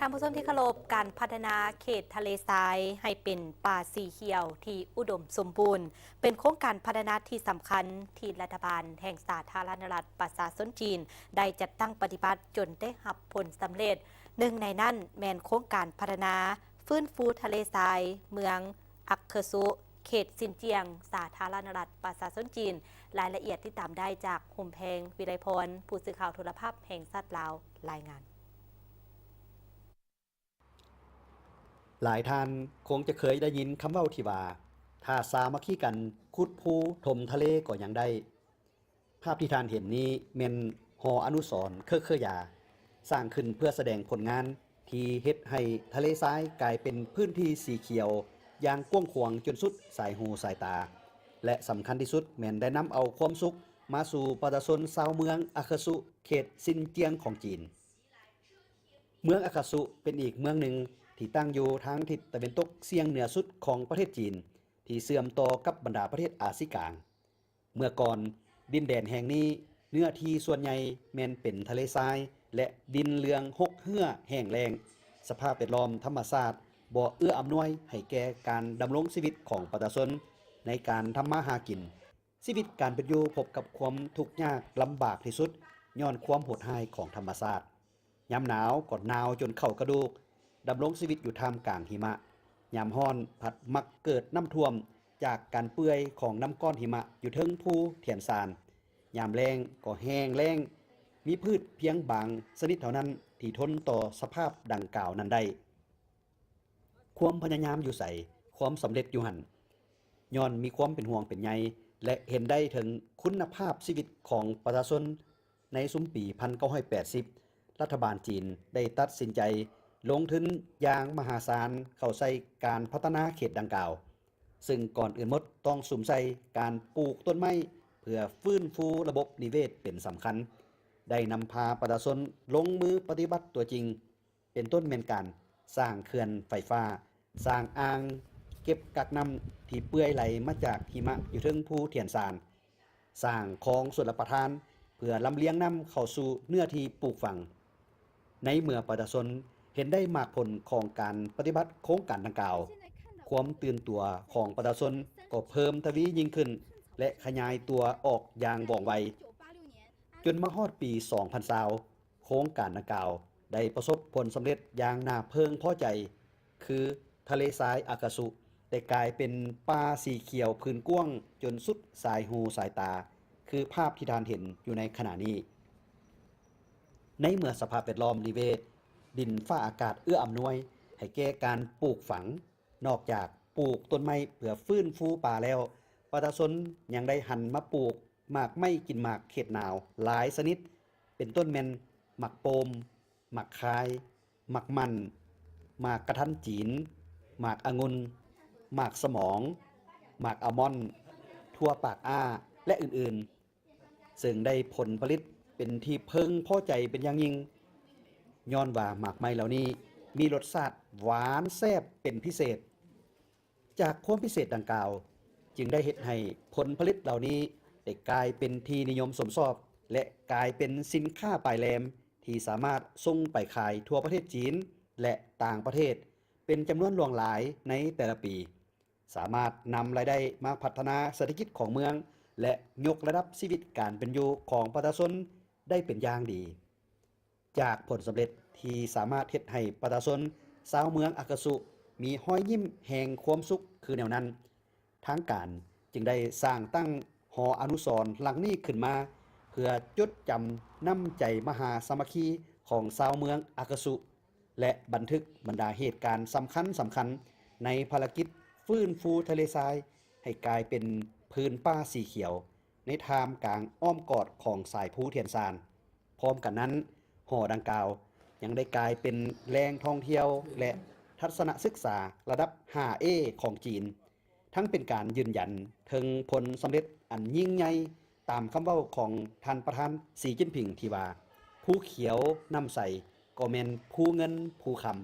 ທ່ານຜູ້ຊົມທີ່ເຄົາລົບ, ການພັດທະນາເຂດທະເລຊາຍໃຫ້ເປັນປ່າສີຂຽວທີ່ອຸດົມສົມບູນ ເປັນໂຄງການພັດທະນາທີ່ສຳຄັນທີ່ລັດຖະບານແຫ່ງສາທາລະນະລັດປະຊາຊົນຈີນ ໄດ້ຈັດຕັ້ງປະຕິບັດຈົນໄດ້ຮັບຜົນສຳເລັດ. ໜຶ່ງໃນນັ້ນແມ່ນໂຄງການພັດທະນາຟື້ນຟູທະເລຊາຍເມືອງອັກຄະຊຸ ເຂດຊິນຈຽງ ສາທາລະນະລັດປະຊາຊົນຈີນ. ລາຍລະອຽດຕິດຕາມໄດ້ຈາກ ໂຮມແພງ ວິໄລພອນ ຜູ້ສື່ຂ່າວໂທລະພາບແຫ່ງຊາດລາວ ລາຍງານ. ຫຼາຍທ່ານຄົງຈະເຄີຍໄດ້ຍິນຄຳເວົ້າທີ່ວ່າ ຖ້າສາມັກຄີກັນ ຂຸດພູຖົມທະເລກໍຍັງໄດ້. ພາບທີ່ທ່ານເຫັນນີ້ແມ່ນຫໍອະນຸສອນເຄີເຄີຢາ ສ້າງຂຶ້ນເພື່ອສະແດງຜົນງານທີ່ເຮັດໃຫ້ທະເລຊາຍກາຍເປັນພື້ນທີ່ສີຂຽວຢ່າງກວ້າງຂວາງຈົນສຸດສາຍຫູສາຍຕາ ແລະ ສຳຄັນທີ່ສຸດແມ່ນໄດ້ນຳເອົາຄວາມສຸກມາສູ່ປະຊາຊົນຊາວເມືອງອາຄາຊຸ ເຂດຊິນຈຽງຂອງຈີນ. ເມືອງອາຄາຊຸເປັນອີກເມືອງໜຶ່ງທີ່ຕັ້ງຢູ່ທາງທິດຕາເວັນຕົກສ່ຽງເໜືອສຸດຂອງປະເທດຈີນ ທີ່ເຊື່ອມຕໍ່ກັບບັນດາປະເທດອາຊີກາງ. ເມື່ອກ່ອນ, ດິນແດນແຫ່ງນີ້ເນື້ອທີ່ສ່ວນໃຫຍ່ແມ່ນເປັນທະເລຊາຍ ແລະ ດິນເຫຼືອງຮົກເຮື້ອແຫ້ງແລ້ງ. ສະພາບແວດລ້ອມທຳມະຊາດບໍ່ເອື້ອອຳນວຍໃຫ້ແກ່ການດຳລົງຊີວິດຂອງປະຊາຊົນໃນການທຳມາຫາກິນ. ຊີວິດການເປັນຢູ່ພົບກັບຄວາມທຸກຍາກລຳບາກທີ່ສຸດ ຍ້ອນຄວາມໂຫດຮ້າຍຂອງທຳມະຊາດ. ຍາມໜາວກໍໜາວຈົນເຂົ້າກະດູກ, ດຳລົງຊີວິດຢູ່ທ່າມກາງຫິມະ. ຍາມຮ້ອນພັດມັກເກີດນ້ຳຖ້ວມຈາກການເປື່ອຍຂອງນ້ຳກ້ອນຫິມະຢູ່ເທິງພູທຽນຊານ. ຍາມແລ້ງກໍແຫ້ງແລ້ງ, ມີພືດພຽງບາງຊະນິດເທົ່ານັ້ນທີ່ທົນຕໍ່ສະພາບດັ່ງກ່າວນັ້ນໄດ້. ຄວາມພະຍາຍາມຢູ່ໃສ, ຄວາມສຳເລັດຢູ່ຫັ້ນ. ຍ້ອນມີຄວາມເປັນຫ່ວງເປັນໃຍ ແລະ ເຫັນໄດ້ເຖິງຄຸນນະພາບຊີວິດຂອງປະຊາຊົນ, ໃນຊຸມປີພັນເກົ້າຮ້ອຍແປດສິບ ລັດຖະບານຈີນໄດ້ຕັດສິນໃຈລົງທຶນຢ່າງມະຫາສານເຂົ້າໃສ່ການພັດທະນາເຂດດັ່ງກ່າວ, ເຊິ່ງກ່ອນອື່ນໝົດຕ້ອງສຸມໃສ່ການປູກຕົ້ນໄມ້ເພື່ອຟື້ນຟູລະບົບນິເວດເປັນສຳຄັນ, ໄດ້ນຳພາປະຊາຊົນລົງມືປະຕິບັດຕົວຈິງ. ເປັນຕົ້ນແມ່ນການສ້າງເຂື່ອນໄຟຟ້າ, ສ້າງອ່າງເກັບກັກນ້ຳທີ່ເປື່ອຍໄຫຼມາຈາກຫິມະຢູ່ເທິງພູທຽນຊານ, ສ້າງຄອງຊົນລະປະທານເພື່ອລຳລຽງນ້ຳເຂົ້າສູ່ເນື້ອທີ່ປູກຝັງ. ໃນເມື່ອປະຊາຊົນເຫັນໄດ້ໝາກຜົນຂອງການປະຕິບັດໂຄງການດັ່ງກ່າວ, ຄວາມຕື່ນຕົວຂອງປະຊາຊົນກໍເພີ່ມທະວີຍິ່ງຂຶ້ນ ແລະ ຂະຫຍາຍຕົວອອກຢ່າງວ່ອງໄວ. ຈົນມາຮອດປີສອງພັນຊາວ ໂຄງການດັ່ງກ່າວໄດ້ປະສົບຜົນສຳເລັດຢ່າງໜ້າເພິ່ງພໍໃຈ, ຄືທະເລຊາຍອາກາສຸໄດ້ກາຍເປັນປ່າສີຂຽວພື້ນກວ້າງຈົນສຸດສາຍຫູສາຍຕາ, ຄືພາບທີ່ທ່ານເຫັນຢູ່ໃນຂະນະນີ້. ໃນເມື່ອສະພາບແວດລ້ອມນິເວດ, ດິນຟ້າອາກາດເອື້ອອຳນວຍໃຫ້ແກ່ການປູກຝັງ, ນອກຈາກປູກຕົ້ນໄມ້ເພື່ອຟື້ນຟູປ່າແລ້ວ, ປະຊາຊົນຍັງໄດ້ຫັນມາປູກ ໝາກໄມ້ກິນໝາກເຂດໜາວຫຼາຍຊະນິດ, ເປັນຕົ້ນແມ່ນໝາກໂປມ, ໝາກຄາຍ, ໝາກໝັ່ນ, ໝາກກະທັນຈີນ, ໝາກອະງຸ່ນ, ໝາກສະໝອງ, ໝາກອາມອນ, ຖົ່ວປາກອ້າ ແລະ ອື່ນໆ, ເຊິ່ງໄດ້ຜົນຜະລິດເປັນທີ່ເພິ່ງພໍໃຈເປັນຢ່າງຍິ່ງ, ຍ້ອນວ່າໝາກໄມ້ເຫຼົ່ານີ້ມີລົດຊາດຫວານແຊບເປັນພິເສດ. ຈາກຄວາມພິເສດດັ່ງກ່າວ, ຈຶ່ງໄດ້ເຮັດໃຫ້ຜົນຜະລິດເຫຼົ່ານີ້ໄດ້ກາຍເປັນທີ່ນິຍົມຊົມຊອບ ແລະ ກາຍເປັນສິນຄ້າປາຍແຫຼມທີ່ສາມາດສົ່ງໄປຂາຍທົ່ວປະເທດຈີນ ແລະ ຕ່າງປະເທດເປັນຈຳນວນຫຼວງຫຼາຍໃນແຕ່ລະປີ, ສາມາດນຳລາຍໄດ້ມາພັດທະນາເສດຖະກິດຂອງເມືອງ ແລະ ຍົກລະດັບຊີວິດການເປັນຢູ່ຂອງປະຊາຊົນໄດ້ເປັນຢ່າງດີ. ຈາກຜົນສຳເລັດທີ່ສາມາດເຮັດໃຫ້ປະຊາຊົນຊາວເມືອງອາກາສຸມີຮອຍຍິ້ມແຫ່ງຄວາມສຸກຄືແນວນັ້ນ, ທາງການຈຶ່ງໄດ້ສ້າງຕັ້ງຫໍອະນຸສອນຫຼັງນີ້ຂຶ້ນມາ ເພື່ອຈົດຈຳນ້ຳໃຈມະຫາສາມັກຄີຂອງຊາວເມືອງອາກາສຸ ແລະ ບັນທຶກບັນດາເຫດການສຳຄັນໆ ໃນພາລະກິດຟື້ນຟູທະເລຊາຍໃຫ້ກາຍເປັນພື້ນປ່າສີຂຽວ ໃນທ່າມກາງອ້ອມກອດຂອງສາຍພູທຽນຊານ. ພ້ອມກັນນັ້ນ, ຫໍດັ່ງກ່າວຍັງໄດ້ກາຍເປັນແຫຼ່ງທ່ອງທ່ຽວ ແລະ ທັດສະນະສຶກສາລະດັບຫ້າເອຂອງຈີນ, ທັງເປັນການຢືນຢັນເຖິງຜົນສຳເລັດອັນຍິ່ງໃຫຍ່ ຕາມຄຳເວົ້າຂອງທ່ານປະທານ ສີຈິ້ນຜິງ ທີ່ວ່າ, ພູຂຽວນ້ຳໃສກໍແມ່ນພູເງິນພູຄຳ.